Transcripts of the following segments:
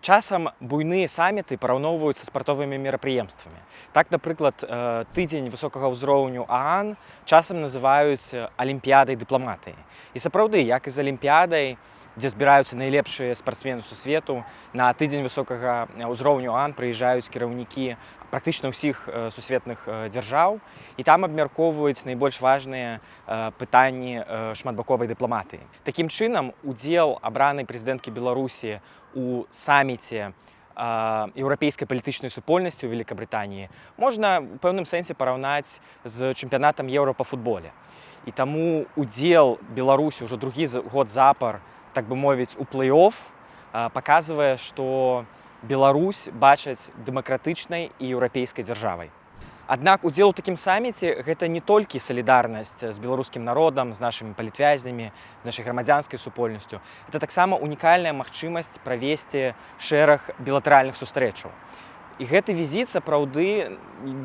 Часам буйныя саміты параўноўваюць са спартовымі мерапрыемствамі. Так, напрыклад, тыдзень высокага ўзроўню ААН часам называюць алімпіядай дыпламатыі. І сапраўды, як і з алімпіядай, дзе збіраюцца найлепшыя спартсмены сусвету, на тыдзень высокага ўзроўню ААН прыязджаюць кіраўнікі практычна ўсіх сусветных дзяржаў, і там абмяркоўваюць найбольш важныя пытанні шматбаковай дыпламатыі. Такім чынам, удзел абранай прэзідэнткі Беларусі у саміце еўрапейскай палітычнай супольнасці ў Великабрытаніі можна ў пэўным сэнсе параўнаць з чэмпіянатам Еўра па футболе. І таму удзел Беларусі ўжо другі год запар, так бы мовіць, у плэй-офф паказвае, што Беларусь бачаць дэмакратычнай і еўрапейскай дзяржавай. Аднак удзел у такім саміце — гэта не толькі салідарнасць з беларускім народам, з нашымі палітвязнямі, з нашай грамадзянскай супольнасцю. Это таксама унікальная магчымасць правесці шэраг білатэральных сустрэчаў. І гэты візіт сапраўды,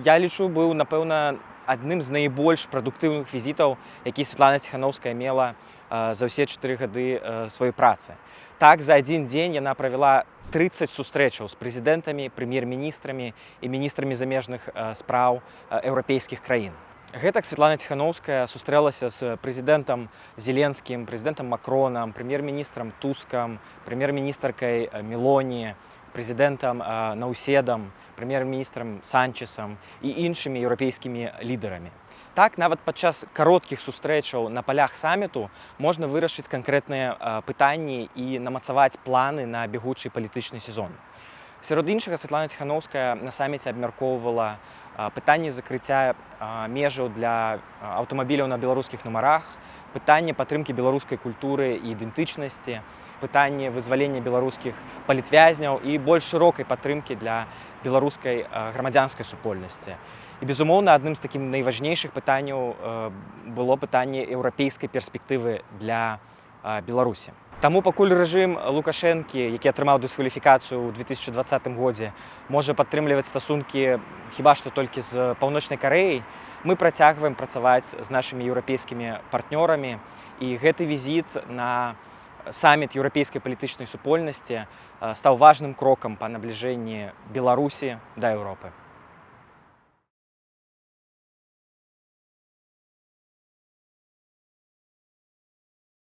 я лічу, быў, напэўна, адным з найбольш прадуктыўных візітаў, які Святлана Ціханоўская мела за ўсе 4 гады сваёй працы. Так, за адзін дзень яна правяла 30 сустрэчаў з прэзідэнтамі, прэм'ер-міністрамі і міністрамі замежных спраў еўрапейскіх краін. Гэтак Святлана Ціханоўская сустрэлася з прэзідэнтам Зеленскім, прэзідэнтам Макронам, прэм'ер-міністрам Тускам, прэм'ер-міністаркай Мелоні, прэзідэнтам Науседам, прэм'ер-міністрам Санчесам і іншымі еўрапейскімі лідарамі. Так, нават падчас кароткіх сустрэчаў на палях саміту можна вырашыць канкрэтныя пытанні і намацаваць планы на бягучы палітычны сезон. Сярод іншага, Святлана Ціханоўская на саміце абмяркоўвала пытанні закрыцця межаў для аўтамабіляў на беларускіх нумарах, пытанне падтрымкі беларускай культуры і ідэнтычнасці, пытанне вызвалення беларускіх палітвязняў і больш шырокай падтрымкі для беларускай грамадзянскай супольнасці. І, безумоўна, адным з такіх найважнейшых пытанняў было пытанне еўрапейскай перспектывы для Беларусі. Таму пакуль рэжым Лукашэнкі, які атрымаў дыскваліфікацыю ў 2020 годзе, можа падтрымліваць стасункі хіба што толькі з Паўночнай Карэяй, мы працягваем працаваць з нашымі еўрапейскімі партнёрамі, і гэты візіт на саміт еўрапейскай палітычнай супольнасці стаў важным крокам па набліжэнні Беларусі да Еўропы.